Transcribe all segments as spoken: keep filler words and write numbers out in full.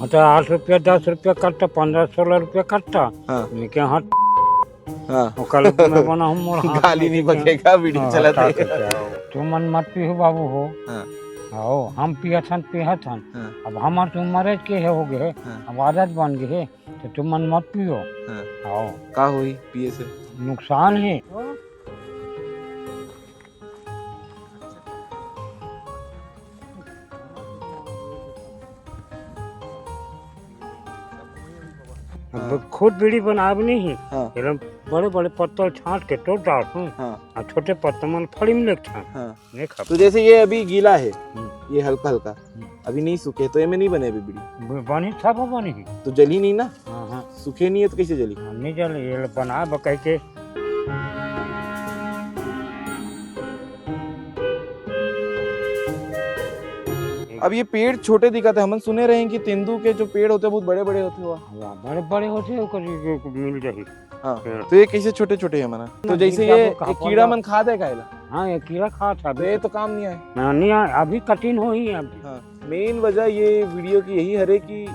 तो आठ रुपया, दस रुपया कट्टा, पन्द्रह सोलह रुपया कट्टा। हाँ। मैं क्या, हाँ, हाँ। वो कल को मैं बना हूँ, मोर हाथ गाली में नहीं देखे। बकेगा, वीडियो हाँ, चलाते। हटा के क्या हो? तुमन मत पीहू बाबू हो। हाँ। आओ, हम पियत हन, पियत हन। हाँ। अब हमार तो उम्र के है हो गए, हाँ। अब आदत बन गए, तो तुमन मत पियो। हाँ। आओ। का होई पिए से? नुकसान है। अब हाँ। खुद बीड़ी बनाब नहीं है। हाँ। एला बड़े-बड़े पत्तल छांट के तोड़ डालथन। हाँ। आ छोटे पत्ता मन फड़ी में लेगथन। हाँ। नहीं खा तो जैसे ये अभी गीला है, हम्म। ये हल्का-हल्का, हम्म। अभी नहीं सूखे, तो एमे नहीं बने अभी बीड़ी? ब-, बनी, सब बनी। तो जली नहीं ना? हाँ, हाँ। सूखे नहीं है तो कैसे जली? हाँ, नहीं जली, ये बना ब कह के। अब ये पेड़ छोटे दिखत हे, हमन सुने रहे कि तेंदू के जो पेड़ होथे बहुत बड़े-बड़े होथे। वाह, बड़े-बड़े होथे, ओकर ये, ये मिल जाही। हाँ, पेड़। तो ये कैसे छोटे-छोटे हे मना? तो ना, जैसे गिर ये, जाबो, ये कहाँ कीड़ा पड़ मन खा दे का एला? हाँ, ये कीड़ा खात हे। तो ये तो काम नहीं आए। हाँ, नहीं आए, अभी कठिन होही अभी। हाँ, main वजह ये वीडियो की यही हरे कि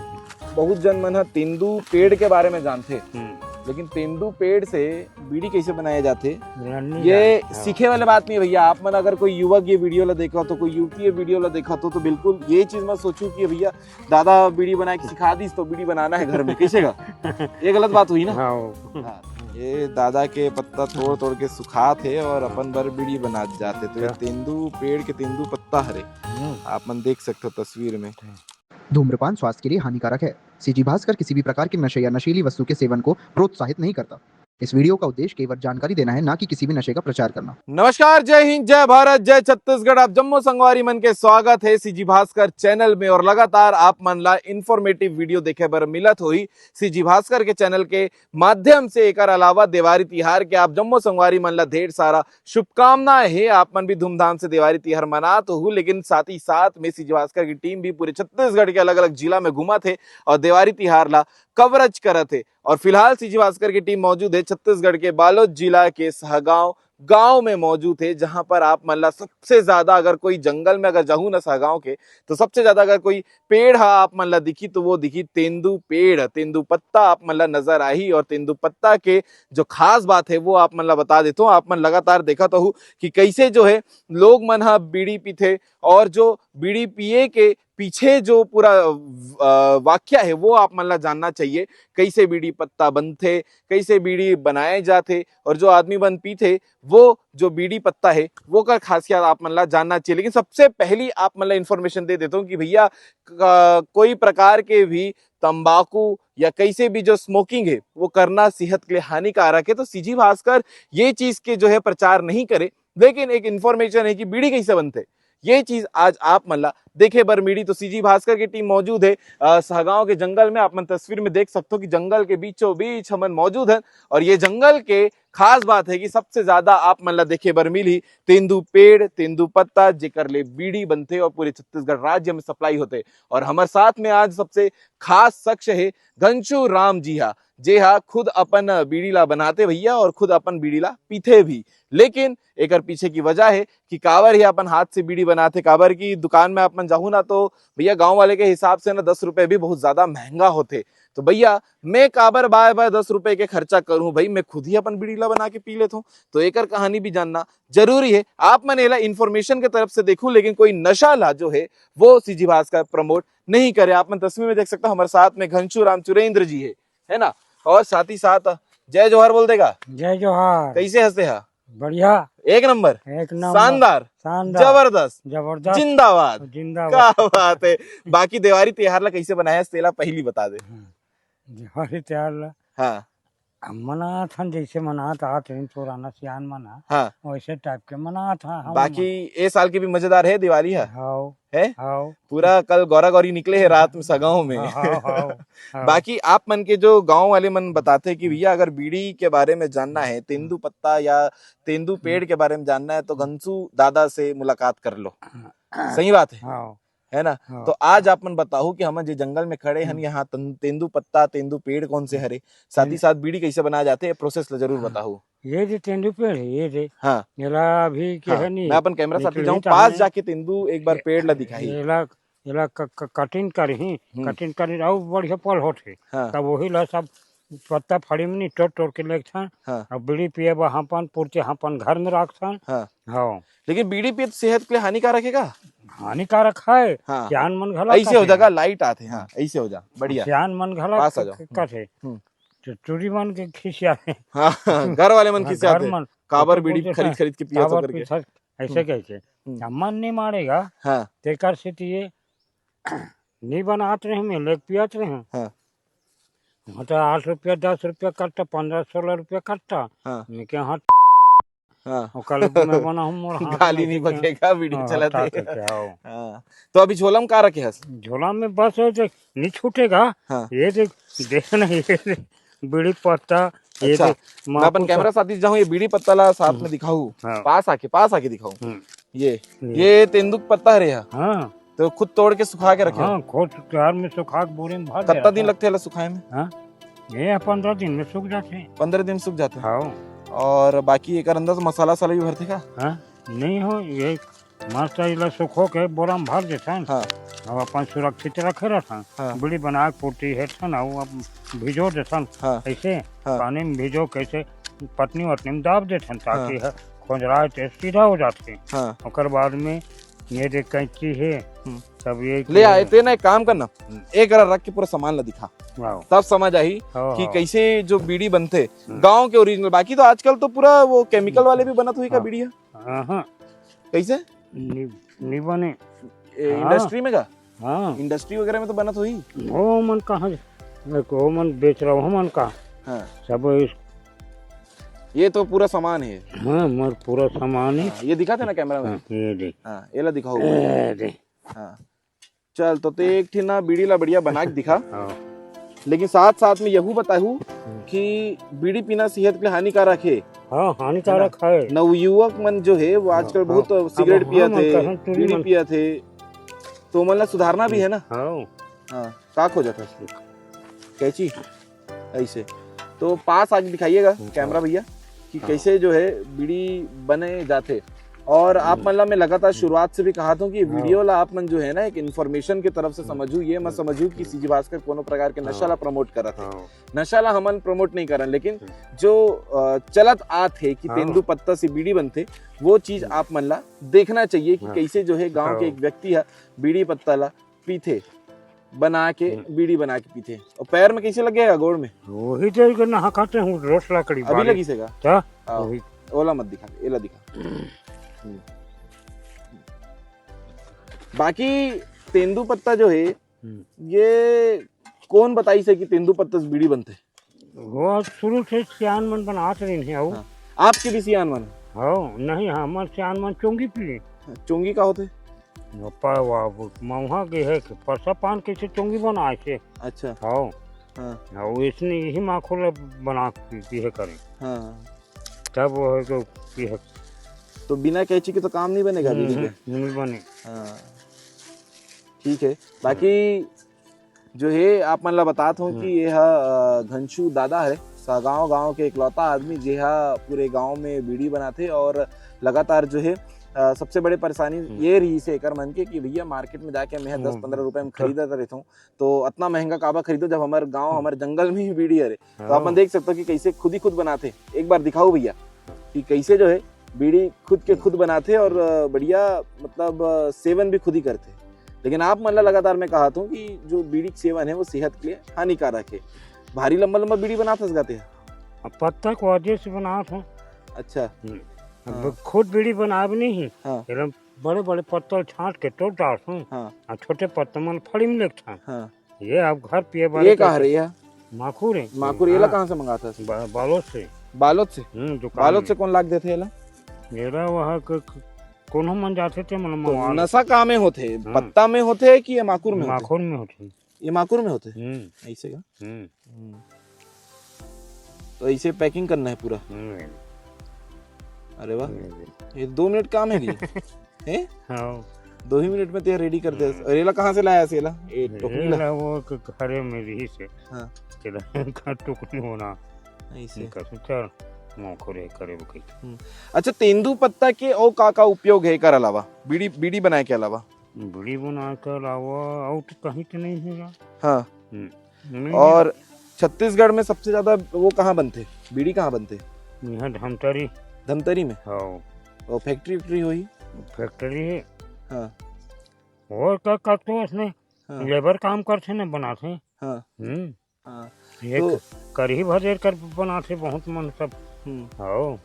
बहुत जन मन ह तेंदू पेड़ के बारे में जानथे, हम्म। लेकिन तेंदू पेड़ से बीड़ी कैसे बनाया जाथे, ये नहीं ये जानते हो। सीखे वाले बात नहीं है भैया। आप मन अगर कोई युवक ये वीडियो ला देखा तो, कोई युवती ये वीडियो ला देखा तो, तो बिल्कुल ये चीज मत सोचो कि भैया दादा बीड़ी बना के सिखा दीस तो बीड़ी बनाना है घर में, कैसे का? ये गलत बात हुई ना? हाँ। हाँ, ये दादा के पत्ता तोड़ तोड़ के सुखात हे और अपन बर बीड़ी बनात जाथे। तो ये हाँ। तेंदू पेड़ के तेंदू पत्ता हरे, हम्म। आप मन देख सकते हो तस्वीर में। धूम्रपान स्वास्थ्य के लिए हानिकारक है। सीजी भास्कर किसी भी प्रकार के नशे या नशीली वस्तु के सेवन को प्रोत्साहित नहीं करता। इस वीडियो का उद्देश्य केवल जानकारी देना है, ना कि किसी भी नशे का प्रचार करना। नमस्कार, जय हिंद, जय भारत, जय छत्तीसगढ़। आप जम्मो संगवारी मन के स्वागत है सीजी भास्कर चैनल में और लगातार आप मन ला इन्फॉर्मेटिव वीडियो देखे बर मिलत होही सीजी भास्कर के चैनल के माध्यम से। एकर अलावा देवारी तिहार के आप जम्मो संगवारी मन ला ढेर सारा शुभकामनाएं हे। आप मन भी धूमधाम से देवारी तिहार मनात होहू, लेकिन साथ ही साथ में सीजी भास्कर की टीम भी पूरे छत्तीसगढ़ के अलग-अलग जिला में घूमत हे और देवारी तिहार ला कवरेज करत हे। और फिलहाल सीजी भास्कर की टीम मौजूद है छत्तीसगढ़ के बालोद जिला के सहगांव गांव में मौजूद है, जहां पर आप मन ला सबसे ज्यादा, अगर कोई जंगल में अगर जाहू ना सहगांव के, तो सबसे ज्यादा अगर कोई पेड़ हा आप मन ला दिखी तो वो दिखी तेंदू पेड़, तेंदू पत्ता आप मन ला नजर आही। और तेंदू पत्ता के जो खास बात है वो आप मन ला बता देता हूँ। आप मन लगातार देखत होहू कि कैसे जो है लोग मन हा बीड़ी पीथे और जो बीड़ी पिए के पीछे जो पूरा, अ, वाक्य है वो आप मन ला जानना चाहिए, कैसे बीड़ी पत्ता बनथे, कैसे बीड़ी बनाए जाथे और जो आदमी मन पीथे वो जो बीड़ी पत्ता है वो का खासियत आप मन ला जानना चाहिए। लेकिन सबसे पहली आप मन ला इन्फॉर्मेशन दे देता हूँ कि भैया क-, कोई प्रकार के भी तंबाकू या कैसे भी जो स्मोकिंग है वो करना सेहत के लिए हानिकारक है। तो सीजी भास्कर ये चीज के जो है प्रचार नहीं करे, लेकिन एक इन्फॉर्मेशन है कि बीड़ी कैसे बनथे ये चीज आज आप मन ला देखे बर मिली। तो सीजी भास्कर की टीम मौजूद है, अ, सहगांव के जंगल में। आप मन तस्वीर में देख सकते हो कि जंगल के बीचों बीच हमन मौजूद हैं और ये जंगल के खास बात है कि सबसे ज्यादा आप मन ला देखे बर मिली तेंदू पेड़, तेंदू पत्ता, जेकर ले बीड़ी बनथे और पूरे छत्तीसगढ़ राज्य में सप्लाई होथे। और हमर साथ में आज सबसे खास शख्स है घनशू राम जी हा, जे हा खुद अपन बीड़ी ला बनाथे भैया और खुद अपन बीड़ी ला पीथे भी। लेकिन एकर पीछे की वजह है कि काबर ही अपन हाथ से बीड़ी बनाथे, काबर की दुकान में अपन जाहू ना तो भैया गांव वाले के हिसाब से ना दस रुपए भी बहुत ज्यादा महंगा होथे। तो भैया मैं काबर बाय बाय दस रुपए के खर्चा करूं भाई, मैं खुद ही अपन बीड़ी ला बना के पी लेता हूँ। तो एकर कहानी भी जानना जरूरी है। आप मन एला इन्फॉर्मेशन के तरफ से देखू, लेकिन कोई नशा ला जो है वो सीजी भास्कर प्रमोट नहीं करे। आप मन तस्वीर में देख सकते हो हमारे साथ में घनशू राम चुरेंद्र जी है, है ना? और साथ ही साथ जय जोहार बोल देगा। जय जोहार। कैसे हंसते हा? बढ़िया। एक नंबर। एक नंबर। शानदार। शानदार। जबरदस्त। जबरदस्त। जिंदाबाद। जिंदाबाद। क्या बात है। बाकी देवारी तिहार ला कैसे बनाया तेला पहली बता दे। हाँ। देवारी तिहार ला हाँ। हम मनात हन, जैसे मनात आत हन पुराना सियान मन ह, हाँ। वैसे टाइप के मनात हन हम बाकी मन। ए साल के भी मजेदार है दिवाली ह। हाव। है? हाव। पूरा कल गौरा गौरी निकले है रात में सगाओं में। हाव, हाव, हाव। बाकी आप मन के जो गांव वाले मन बताते कि भैया अगर बीड़ी के बारे में जानना है, तेंदू पत्ता या तेंदू पेड़ के बारे में जानना है तो घनशू दादा से मुलाकात कर लो। हाँ। सही बात है। हाव। है ना? हाँ। तो आज आप मन बताहू कि हमन जे जंगल में खड़े हन, हम्म। यहाँ तन-, तेंदू पत्ता, तेंदू पेड़ कौन से हरे, साथ ही हम्म। साथ बीड़ी कैसे बनाया जाते हैं, प्रोसेस ला जरूर हाँ। बताहू। ये जे तेंदू पेड़ है, ये जे। हाँ। एला अभी के हाँ, है नहीं, मैं अपन कैमरा साथी निकलही जाऊँ, तो पास हमने जाके तेंदू एक बार ये-, पेड़ ला दिखाही। एला एला क-, क-, कटिंग करही, हम्म। कटिंग करही, अउ बढ़िया पल होथे। हाँ। तब वही ला सब पत्ता फड़ी में तोड़ तोड़ के लेगथन, हाँ। अउ बीड़ी पिए बर अपन पुरते अपन घर में राखथन। हाँ। हाँ। लेकिन बीड़ी पिए तो सेहत के लिए हानिकारक हे का? हानिकारक हे। हाँ। सियान मन घला ऐसे हो कथे। जाएगा, लाइट आथे, हाँ, ऐसे हो जा, बढ़िया। सियान मन घला पास आ क-, जाओ। क-, कथे। हम्म। तो टूरी मन के खिसिया हे। हाँ, हाँ, घर वाले मन हाँ, खिसियाथे। घर मन। काबर तो बीड़ी बोलते खरीद हैं, खरीद के पिया तो काबर करके। पीछा ऐसे हम्म। कह के। हम्म। अब मन नहीं मारेगा, हाँ। तेकर से तो ये नहीं बनात रहे, मैं लेके पियात रहे। हाँ। हाँ, तो आठ रुपया, दस रुपया कट्टा, पन्द्रह सोलह रुपया कट्टा। हाँ। मैं क्या, हाँ, हाँ। ओकर ले मैं बनाहूँ, मोर हाथ गाली में नहीं देखे। बकेगा, बीड़ी हाँ, चलत हटा हे। के क्या हो? हाँ। तो अभी झोला में का रखे हस? झोला में बस ये देख, नहीं छूटेगा। हाँ। ये देख, देख नहीं, ये देख, बीड़ी पत्ता, ये अच्छा, देख, मैं अपन माकू कैमरा सा- साथी जाहूँ, ये बीड़ी पत्ता ला साथ हम्म। में दिखाऊँ। हाँ। पास आके, पास आके दिखाऊँ। हम्म। ये, ये। ये तेंदू के पत्ता हरे हा। हाँ। तो खुद तोड़ के सुखा के रखे हो? हाँ, खुद घर में सुखा के बोरी में भर दे कत्ता दिन रहा। लगथे एला सुखाए में? हाँ? ये पन्द्रह दिन में सूख जाथे। पन्द्रह दिन सूख जाथे? हाँ। और बाकी एकर अंदर से मसाला वसाला भी भरथे का? हाँ, नहीं हो, ये मस्त एला सुखो के बोरा में भर देथन। हाँ। अब अपन सुरक्षित रखे रहथन। हाँ। बीड़ी बना के पुट्टी हेरथन, अउ अब भिजो देथन। हाँ। ऐसे हाँ। पानी में भिजो के ऐसे पटनी वटनी में दाब देथन, ताकि हाँ। ह-, खोजराए ते सीधा हो जाथे। हाँ। ओकर बाद में ये दे कैंची हे, हम्म। तब ये ले आए, ते ना एक काम करना, हम्म। एक करा रख के पूरा सामान ला दिखा, वाह। तब समझ आही हाँ, कि हाँ। कैसे जो बीड़ी बनथे, हम्म। गांव के ओरिजिनल। बाकी तो आजकल तो पूरा वो केमिकल वाले भी बनत होही का हाँ। बीड़ी ह? हाँ, हाँ। कैसे? नि-, नि बने। ए, हाँ। इंडस्ट्री में का? हाँ। इंडस्ट्री वगैरह में तो बनत होही। वो मन कहाँ, वो मन बेच रहा हूँ, मन का। हाँ। सब इस ये तो पूरा सामान है। हाँ, मोर पूरा सामान है। हाँ, ये दिखाते ना कैमरा में। हाँ, ये दे। हाँ, एला दिखाओ। ए, दे। हाँ। चल, तो ते एक ठिन ना बीड़ी ला बढ़िया बना के दिखा। हाँ। लेकिन साथ-साथ में यहू बताहू हम्म। कि बीड़ी पीना सेहत के लिए हानिकारक है। हाँ, हानिकारक है ना? है। नवयुवक मन जो है, वो हाँ, आजकल हाँ। बहुत अब सिगरेट हम पियत मन है, कसम चोरी बीड़ी मन पियत है, तो ओमन ला सुधारना भी है ना? हाँ। हाँ, का खोजत हस? कैंची? ऐसे। तो पास आके दिखाइएगा हम्म। कैमरा भैया कि हाँ। कैसे जो है बीड़ी बने जाथे। और आप हम्म। मन ला मैं लगातार हम्म। शुरुआत से भी कहा था कि हाँ। वीडियो ला आप मन जो है ना एक इन्फॉर्मेशन के तरफ से हम्म। समझू, ये मत हम्म। समझू कि हम्म। सीजी भास्कर कोनो प्रकार के नशा ला हाँ। प्रमोट करत है। हाँ। नशा ला हमन प्रमोट नहीं करन, लेकिन हम्म। जो, अ, चलत आत है कि हाँ। तेंदू पत्ता से बीड़ी बनथे, वो चीज हम्म। आप मन ला देखना चाहिए कि हाँ। कैसे जो है गांव के हाँ। एक व्यक्ति है बीड़ी पत्ता ला पीथे, बना के, हम्म। बीड़ी बना के पीथे। और पैर में कैसे लग गया, गोड़ में? वही तो एक नहा खाते हूँ, रोज लकड़ी अभी बारी। लगी से का? क्या? आओ। वही। ओला मत दिखा, एला दिखा। हम्म। बाकी तेंदू पत्ता जो है, हम्म। ये कौन बताई से कि तेंदू पत्ता से बीड़ी बनथे? वो शुरू से सियान मन बनात रहिन हे, अउ हाँ। आपके भी सियान मन? हाँ, नहीं, हमर सियान मन चोंगी पिए। चोंगी का होथे? वो प-, वो, वो मउहा के है कि परसा पान कैसे चोंगी बनाए से? अच्छा। हाँ। हाँ। हाँ, वो इसने यही माखुर ला बना के पी-, पीहे करें। हाँ। तब वो है तो पीहे। तो बिना कैंची के तो काम नहीं बनेगा बीड़ी हम्म, के? नहीं बने। हाँ। ठीक है। बाकी जो है, आप मन ला बतात हूँ हम्म। कि ये हा, अ, घनशू दादा है, सागांव गांव के इकलौता आदमी, जे हा पूरे गांव में बीड़ी बनाथे। और लगातार जो है, अ, सबसे बड़े परेशानी हम्म। ये रही से एकर मन के कि भैया, मार्केट में जाके मैं हम्म। दस पन्द्रह रुपए में खरीदत रहता हूँ, तो अतना महंगा काबा खरीदो, जब हमर गांव, हम्म। हमर जंगल में ही बीड़ी हरे। तो हाँ। आप मन देख सकते हो कि कैसे खुद ही खुद बनाथे। एक बार दिखाओ भैया कि कैसे जो है बीड़ी खुद के खुद बनाथे और, अ, बढ़िया, मतलब, अ, सेवन भी खुद ही करथे। लेकिन आप मन ला लगातार मैं कहत हूँ कि जो बीड़ी के सेवन है, वो सेहत के लिए हानिकारक है। भारी लंबा लंबा बीड़ी बनात हस गा ते ह? अब पत्ता के वजह से बनात हूँ। अच्छा। हम्म। अब हाँ। खुद बीड़ी बनाब नहीं है। हाँ। एकदम बड़े बड़े पत्ता छांट के तोड़ डालत हूँ। हाँ। और छोटे पत्ता मन फड़ी में लेगथन। हाँ। ये अब घर पिए बर ये का करके हरे या? माखुर है। माखुर, एला हाँ। कहाँ से मंगात हस? बा-, बालोद से। बालोद से? हम्म, दुकान बालोद में। से कौन लाग देथे एला? एला वहाँ क-, क-, कोनो मन जाथे ते मन तो मंगवा नशा लेथे। का में होथे? हाँ। पत्ता में होथे कि ये माखुर में होथे? माखुर में होथे। ये माखुर में होथे? हम्म। ऐसे का? हम्म। हम्म। तो ऐसे पैकिंग करना है पूरा? हम्म। अरे वाह। हम्म। ये दो मिनट काम है नहीं? हैं? हाँ। दो ही मिनट में ते रेडी कर दे। हम्म। और एला कहाँ से लाया से एला? ए, टोकरी ला? एला वो क-, घरे में रही से। हाँ। तेला का टोकरी होना। ऐसे। इनका सोचा, मौखो रे करे वो कही। हम्म। अच्छा, तेंदू पत्ता के और का का उपयोग है एकर अलावा? बीड़ी, बीड़ी बनाए के अलावा? बीड़ी बनाए के अलावा अउ तो कहीं तो नहीं होगा। हाँ। हम्म, नहीं और है। छत्तीसगढ़ में सबसे ज्यादा वो कहाँ बनथे, बीड़ी कहाँ बनथे? यहाँ धमतरी। धमतरी में? हाँ। वो फैक्ट्री वैक्ट्री होही? फैक्ट्री है। हाँ। और का करते उसने? हाँ। लेबर काम करथे ना, बनाथे। हाँ। हम्म। हाँ। ये तो क-, करही भर देर कर बनाथे बहुत मन सब। हम्म। हाँ।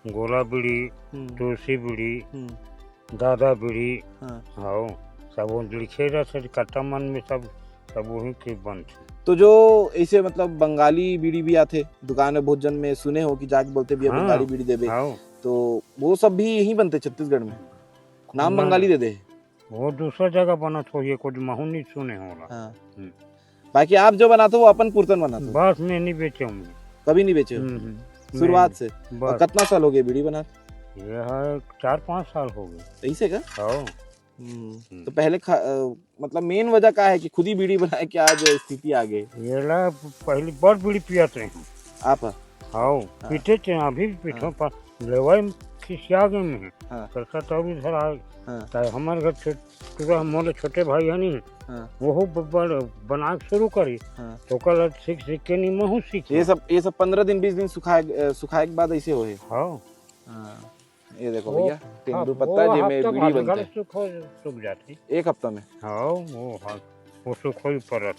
गोला बीड़ी, हम्म। तुलसी बीड़ी, हम्म। दादा बीड़ी। हाँ। हाँ। सब वो लिखे रहथे कट्टा मन में सब, सब वही के बनथे। तो जो ऐसे मतलब बंगाली बीड़ी भी आथे दुकान में, भोजन में सुने हो कि जाके बोलथे, "भैया, हाँ। बंगाली बीड़ी देबे।" हाँ। तो वो सब भी यहीं बनथे छत्तीसगढ़ में? नाम बंगाली दे दे। वो दूसरा जगह बनत होही, कुछ महू नहीं सुने होला। हाँ। हम्म। बाकी आप जो बनाते हो, वो अपन पुरतन बनाते हो? बस मैं नहीं बेचे हूँ। कभी नहीं बेचे हो? हम्म, हम्म। शुरुआत नहीं, से? और बस। कितना साल हो गए बीड़ी बनाते? ये है चार पाँच साल हो गए। ऐसे का? हाँ। हम्म। हम्म। तो पहले खा-, अ, मतलब मेन वजह का है कि खुद ही बीड़ी बनाए, क्या जो स्थिति आ गई? ये ला पहली बार बीड़ी पियत रहे हैं। आप? हाँ, हाँ। पीते थे, अभी भी पीते हाँ। पर लेवाई खिसिया गए में। हाँ। सरसा तौर इधर आ, हाँ। तो हमारे घर छो-, पूरा मोले छोटे भाई है नहीं, हाँ। वो ब-, बड़-, बना के शुरू करी, हाँ। तो कल सीख सीख के नहीं महू सीख ये गया। सब, ये सब पन्द्रह दिन, बीस दिन सुखाए, अ, सुखाए के बाद ऐसे होए। हाँ। हाँ। ये देखो वो, भैया, हाँ, तेंदू वो पत्ता जेमे हफ्ता बीड़ी भर बनता है। सूख हो, सूख जाती। एक हफ्ता में? हाँ, वो, हाँ, वो सूख हो ही परत।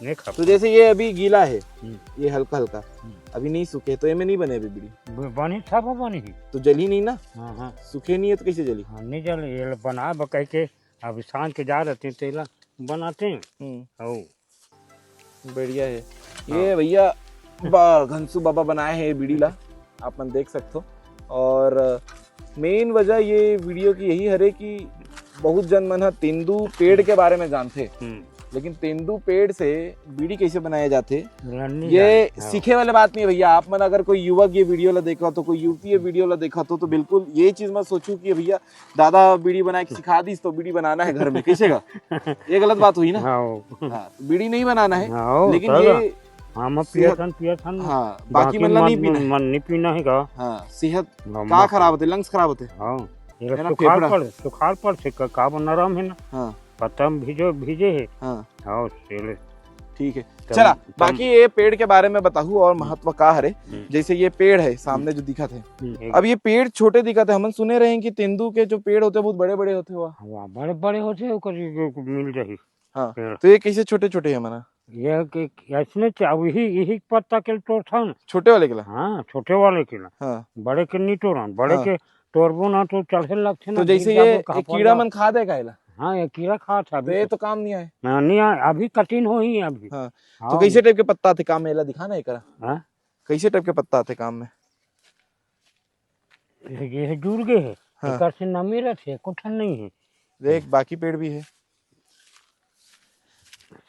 नहीं खा तो जैसे ये अभी गीला है, हम्म। ये हल्का हल्का, हम्म। अभी नहीं सूखे, तो ये में नहीं बने अभी बीड़ी? ब-, बनी था वो बनी ही। तो जली नहीं ना? हाँ, हाँ। सूखे नहीं है तो कैसे जली? हाँ, नहीं जली, ये बना ब-, कह के अभी सांझ के जा रहते हैं, तेला बनाते हैं। हम्म। हाँ। बढ़िया है। हाँ। ये भैया बा-, घनसू बाबा बनाए हैं ये बीड़ी ला, आप मन देख सकते हो। और मेन वजह ये वीडियो की यही हरे कि बहुत जन मन ह तेंदू पेड़ के बारे में जानथे, हम्म। लेकिन तेंदू पेड़ से बीड़ी कैसे बनाए जाथे, नहीं ये जानते। हाँ। सीखे वाले बात नहीं है भैया। आप मन अगर कोई युवक ये वीडियो ला देखा हो तो, कोई युवती ये वीडियो ला देखा हो तो, तो बिल्कुल ये चीज मत सोचो कि भैया दादा बीड़ी बनाए के सिखा दीस तो बीड़ी बनाना है घर में, कैसे का? ये गलत बात हुई ना? हाँ। हाँ, तो बीड़ी नहीं बनाना है, हाँ, लेकिन तब ये हम सेहत, पियथन, पियथन, हाँ, बाकी बाकी मन ला मन, नहीं पीना है। मन नहीं पीना है का? हाँ, सेहत हाँ, का मत खराब होथे? लंग्स खराब होथे। हाँ, ये है ना, सुखार फेफड़ा। पड़, सुखार पड़ से का, का वो नरम है ना? हाँ। पत्ता में भीजो, भीजे है। हाँ। हाँ, सेले। ठीक है। तब, चला, तब बाकी ये पेड़ के बारे में बताहू और महत्व का हरे। हम्म। जैसे ये पेड़ है सामने हम्म। जो दिखत है, हम्म, एक अब ये पेड़ छोटे दिखत है, हमन सुने रहे हैं कि तेंदू के जो पेड़ होते हैं बहुत बड़े-बड़े होते हुआ। हाँ, बड़े-बड़े होते हैं, ओकर ये, ये मिल जाही हाँ, पेड़। तो ये कैसे छोटे-छोटे है मना? ये कि, ऐसने च-, अब यही, यही पत्ता के तोड़थन। छोटे वाले के ला? हाँ, छोटे वाले के ला। हाँ। बड़े के नहीं तोड़न, बड़े हाँ। के तोड़बो ना तो चढ़े लगथे तो ना, जैसे गिर ये, जाबो, ये कहाँ पड़ कीड़ा जाबो। मन खा देगा एला? हाँ, ये कीड़ा खात है तो अभी ये तो। तो काम नहीं आए। हाँ, नहीं आए, अभी कटिंग होही अभी। हाँ। हाँ। तो कैसे टाइप के पत्ता आथे काम में, एला दिखा ना एकरा। हाँ? कैसे टाइप के पत्ता आथे काम में? ये, ये जुड़ गए है। हाँ। एकर से नमी रथे, कुछ नहीं है। देख, बाकी पेड़ भी है।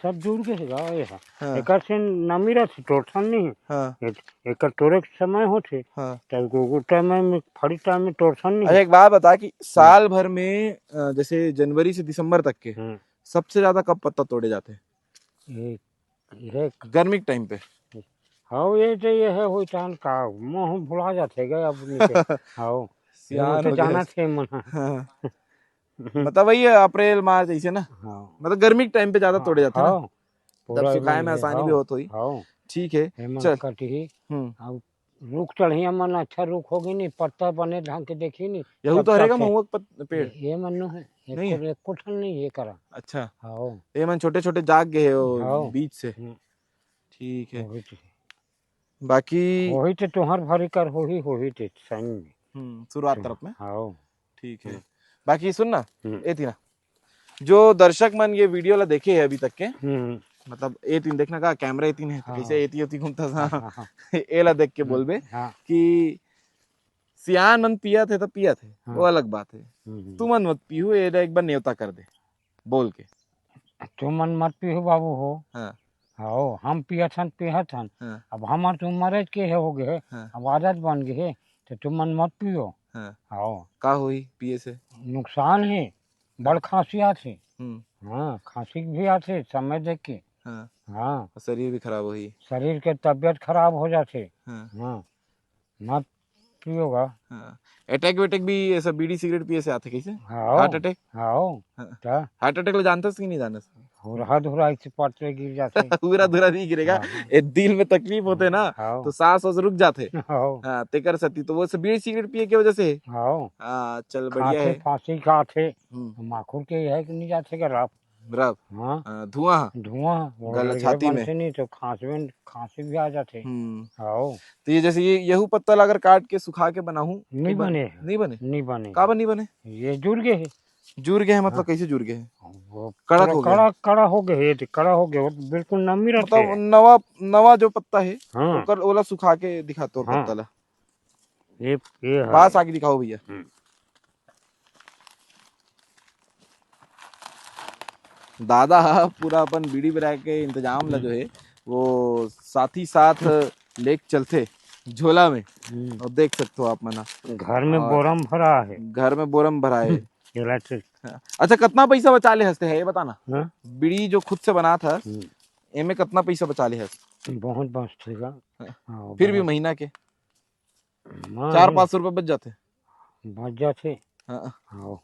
सब जुड़ गए है गा, ये है। हाँ। एकर से नमी रथे, तोड़थन नहीं। हाँ। एक, एकर तोड़े के समय होथे। हाँ। तब गो-, गो टाइम में, फड़ी टाइम में तोड़थन नहीं। अच्छा, एक बात बता कि साल भर में, अ, जैसे जनवरी से दिसंबर तक के, हम्म। सबसे ज्यादा कब पत्ता तोड़े जाते हैं? ये, ये गर्मी के टाइम पे? हाँ, ये तो ये है, होई टान का, मोह भुला जाते गए अब नहीं के। हाँ। सियान ये तो हो गए। जाना थे मन। हाँ। मतलब वही है, अप्रैल, मार्च ऐसे ना? हाँ। मतलब गर्मी के टाइम पे ज्यादा हाँ, तोड़े जाते हैं ना? हाँ। तब पूरा सुखाए एकदम में ये, आसानी हाँ, भी होत होई। हाँ। ठीक है, एमन चल। कटही। हम्म। अब रुख चढ़िया मन अच्छा रुख होगी नहीं, पत्ता बने ढंग के देखी नहीं, यहू सब तो हरेगा कटे। महुआ के पत-, पेड़? ये, ये मन्नू है, एक नहीं है? ठो, एक ठो नहीं ये करा। अच्छा। हाँ। ये मन छोटे-छोटे जाग गए हो हाँ। बीज से। हम्म। ठीक है। वही तो। बाकी वही तो तुहर भरी कर होही, होही तो सही में। हम्म, शुरुआत हम्म, तरफ में। हाँ। ठीक है। हम्म। बाकी सुन ना, हम्म। ए तीना, जो दर्शक मन ये वीडियो ला देखे है अभी तक के, हम्म। मतलब ए तीन देखना का कैमरा ए तीन है, तो हाँ। कैसे ए ती ओती घूमता था? हाँ, हाँ, हाँ। ए ला देख के हम्म, बोलबे हाँ। कि सियान मन पिया थे तो पिया थे, हाँ। वो अलग बात है। हम्म, हम्म। तुमन मत पीहू, ए ला एक बार नेवता कर दे, बोल के। तुमन मत पीहू बाबू हो। हाँ। हाँ, हम पियत हन, पियत हन। हाँ। अब हमर तो उम्र के है हो गए, हाँ। अब आदत बन गए, तो तुमन मत पियो। हाँ। हाँ। का होई पिए से? नुकसान है, बड़ खांसी आथे। हम्म। हाँ, खांसी भी आथे समय देख के। हाँ। हाँ। और शरीर भी खराब होही। शरीर के तबियत खराब हो जाथे। हाँ। हाँ। मत पियो गा। हाँ। अटैक वटैक भी ये सब बीड़ी सिगरेट पिए से आथे कइसे? हाँ। Heart attack? हाँ। हाँ। त? हार्ट अटैक ल जानथस कि नहीं जानस? हुरहा धुरा ऐसे पट ले गिर जाथे। पूरा धुरा नहीं गिरेगा। हाँ, हाँ। ए, दिल में तकलीफ होथे ना, हाँ। तो सांस वास रुक जाथे। हाँ। हाँ, तेकर सेती तो वो सब बीड़ी सिगरेट पिए के वजह से। हाँ। हाँ, चल, बढ़िया खांसी, है। फांसी का आथे, हम्म। माखुर के है कि नहीं जाथे का रफ? रफ। हाँ। हाँ, धुआं। धुआं, वो गला, लगे छाती में। बनथे नहीं तो खांसी में, खांसी भी आ जाथे। हम्म। हाँ। तो ये जैसे ये, यहू पत्ता ला अगर काट के सुखा के बनाहूं, नहीं तो बन-, बने। नहीं बने? नहीं बने। काबर नहीं बने? ये जुड़ गए है। जुड़ गए हैं, मतलब हाँ। कैसे जुड़ गए हैं? वो कड़क कड़ा, हो गए? कड़ा, कड़ा हो गए, ये तो कड़ा हो गए, वो बिल्कुल नमी रहते मतलब हैं। नवा, नवा जो पत्ता है, हाँ। ओकर, ओला सुखा के दिखा तोर हाँ। पत्ता ला। ये, ये है। पास आके दिखाओ भैया। हम्म। दादा ह पूरा अपन बीड़ी बिड़ा के इंतजाम ला हम्म। जो है, वो साथ ही साथ लेके चलथे झोला में। हम्म। और देख सकते हो आप मन ह। घर में और बोरम भरा है। घर में बोरम भरा है। हम्म। ये ला चीज। हाँ। अच्छा, कितना पैसा बचा ले हंसते हैं, ये बताना। हाँ? बीड़ी जो खुद से बनात हस, हम्म। एमे कितना पैसा बचा ले हस? बहुत बचथे गा। हाँ। हाँ, फिर भी बहुत। महीना के? हाँ, चार पाँच सौ रुपये बच जाथे। बच जाथे। हाँ। हाँ।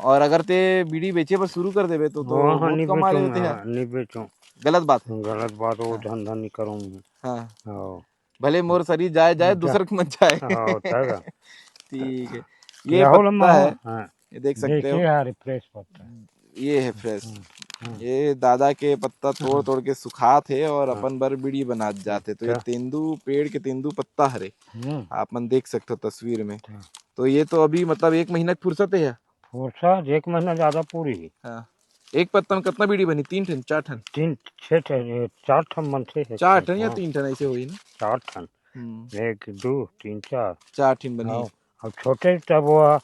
और अगर ते बीड़ी बेचे बर शुरू कर देबे तो, तो हाँ, हाँ, बहुत नहीं कमा बेचूं लेते मैं, हैं। हाँ, नहीं बेचूं। गलत बात है। गलत बात, वो हाँ। धंधा नहीं करूं मैं। हाँ। हाँ। भले मोर शरीर जाए, जाए, जा-, दूसर के मत जाए। हाँ, होता है। ठीक है। ये ये हो पत्ता लम्बा है। हाँ। ये देख सकते हो। देखिए यार, fresh पत्ता है। ये है fresh। हम्म, हम्म। ये दादा के पत्ता तोड़, हम्म। तोड़ के सुखात हे और हाँ। अपन बर बीड़ी बनात जात हे। तो ये अच्छा। तेंदू, पेड़ के तेंदू पत्ता हरे। हम्म। आप मन देख सकते हो तस्वीर में। अच्छा। तो ये तो अभी मतलब एक महीना के फुर्सत है। फुर्सत, एक महीना ज्यादा पूरी है। हाँ। एक पत्ता में कितना बीड़ी बनी? तीन ठन, चार ठन? तीन, छह ठन, ये चार ठन बनथे, एक चार ठन। ठन या हाँ। तीन ठन ऐसे होही ना? चार ठन। हम्म। एक, दो, तीन, चार। चार ठिन बनही। हाँ। अब छोटे तब वो,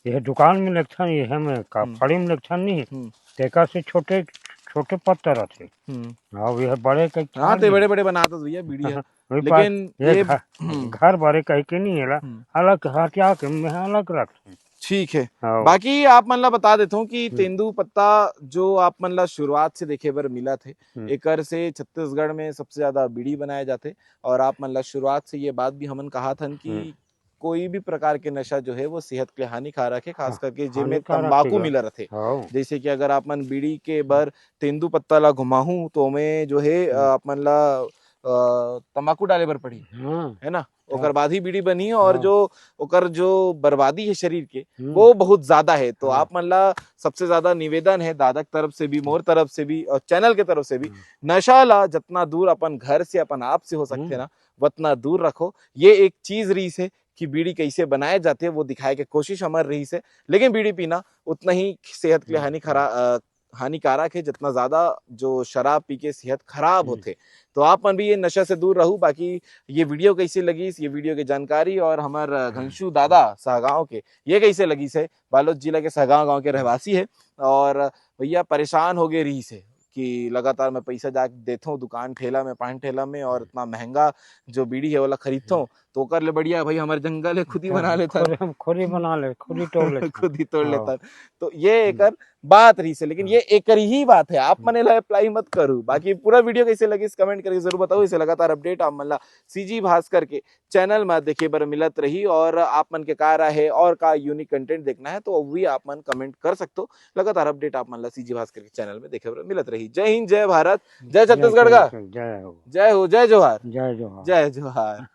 ये दुकान में लेगथन, ये में का हम्म। फड़ी में लेगथन नहीं, हम्म। तेकर से छोटे, छोटे पत्ता रहथे। हम्म। अब ये बड़े के हाँ, ख्याल ते नहीं। बड़े-बड़े बनात हस भैया बीड़ी ह। वही लेकिन बात, ये ये घर, हम्म। घर बड़े कह के नहीं एला, हम्म। अलग हटिया के मैं अलग रखथन। ठीक है। हाँ। बाकी आप मन ला बता देथों कि हम्म। तेंदू पत्ता जो आप मन ला शुरुआत से देखे बर मिलत हे, हम्म। एकर से छत्तीसगढ़ में सबसे ज्यादा बीड़ी बनाए जाथे। और आप मन ला शुरुआत से ये बात भी हमन कहा थन कि हम्म। कोई भी प्रकार के नशा जो है वो सेहत के लिए हानिकारक है, खास हाँ, करके जेमे हानिकारक तंबाकू है। मिला रथे। हाँ। जैसे कि अगर आप मन बीड़ी के बर तेंदू पत्ता ला घुमाहू तो ओमे जो है, हम्म। अ, आप मन ला, अ, तंबाकू डाले बर पड़ी, हाँ। है ना? हाँ। ओकर बाद ही बीड़ी बनी और हाँ। जो ओकर जो बर्बादी है शरीर के, हम्म। वो बहुत ज्यादा है। तो हाँ। आप मन ला सबसे ज्यादा निवेदन है दादा के तरफ से भी, मोर तरफ से भी और चैनल के तरफ से भी, हम्म। नशा ला जितना दूर अपन घर से, अपन आप से हो सकते हम्म। ना, उतना दूर रखो। ये एक चीज रहीस है कि बीड़ी कैसे बनाए जाथे, वो दिखाए के कोशिश हमर रहीस है, लेकिन बीड़ी पीना उतना ही सेहत के लिए हम्म। हानि खरा-, अ, हानिकारक है, जितना ज्यादा जो शराब पी के सेहत खराब हम्म। होथे। तो आप मन भी ये नशा से दूर रहू। बाकी ये वीडियो कैसे लगिस, ये वीडियो के जानकारी और हमर, अ, हम्म। घनशू दादा सहगांव के, ये कैसे लगिस है, बालोद जिला के सहगांव गांव के रहवासी है और भैया परेशान हो गए रहीस है कि लगातार मैं पैसा जा देथों दुकान ठेला में, पान ठेला में और हम्म। इतना महंगा जो बीड़ी है, ओला खरीदथों, हम्म। तो ओकर ले बढ़िया भाई हमर जंगल है, खुद ही हाँ, बना लेथन। खुद, हम खुद ही बना ले, खुद ही तोड़ लेथन। खुद ही तोड़ हाँ। लेथन। तो ये हम्म। एकर बात रहीस है, लेकिन हाँ। ये एकर ही बात है, आप हम्म। मन एला apply मत करू। बाकी पूरा वीडियो कैसे लगिस comment करके जरूर बताओ। इसे लगातार update आप मन ला सीजी भास्कर के चैनल में देखे बर मिलत रही और आप मन के का राय है और का unique content देखना है तो वो भी आप मन comment कर सकते हो। लगातार update आप मन ला सीजी भास्कर के चैनल में देखे बर मिलत रही। जय हिंद, जय भारत, जय जय छत्तीसगढ़ का। छत्तीसगढ़, जय हो। जय हो, जय जोहार। जय जोहार। जय जोहार।